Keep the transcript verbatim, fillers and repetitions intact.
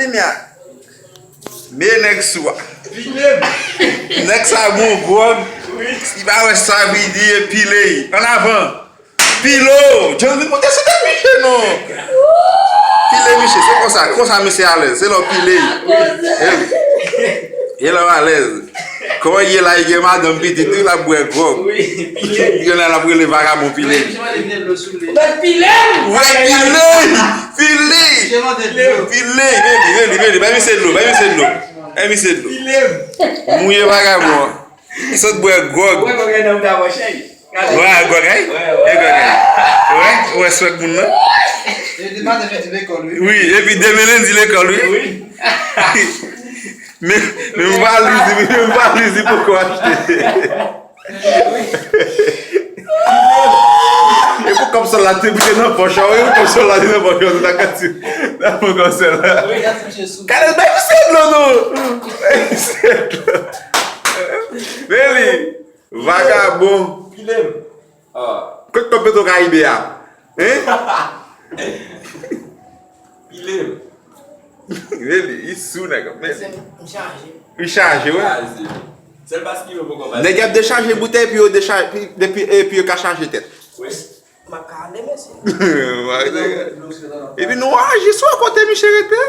Mia. Men nèg sou a. Nèg sa bon gwòg. Li pa wè sa vini e pile. Ann avan. Pilo. John vin monte sou tèt misye non. Pile misye. Se konsa. Konsa misye alèz. Se lè w pile. E lè w alèz. Kòman ye la, li gen madanm pitit, tou l ap bwè gwòg. Gen lè l ap rele vagabon pile. Ou pile m! Ou pile! Pile! Pile! Vini, vini, vini, vini. Bay misye dlo, bay misye dlo. Bay misye dlo. Mouye vagabon an. Li sot bwè gwòg. Wè, gwòg ay. E gwòg ay. Wè, wè swèt moun nan. Wi, epi demen lendi lekòl, wi. Men, men m pa li di, men m pa li di poko achte. E pou kòm sòl la te bouke nan pòch, e pou kòm sòl la te nan pòch, nou ta ka di, nan pòch kòm sòl la. Gade, bay misye dlo, non. Bay misye dlo. Men li, vagabon. Kot kòb Petro Karibe a? Hein? Pile m. Really? Li sou nèg ap men. Li chaje, wi. Sèl paske yo poko pase. Nèg ap dechaje boutèy epi yo dechaje, epi, epi yo ka chaje tèt. Wi. M ap ka ale, mesye. Epi nou aji sou kote misye rete.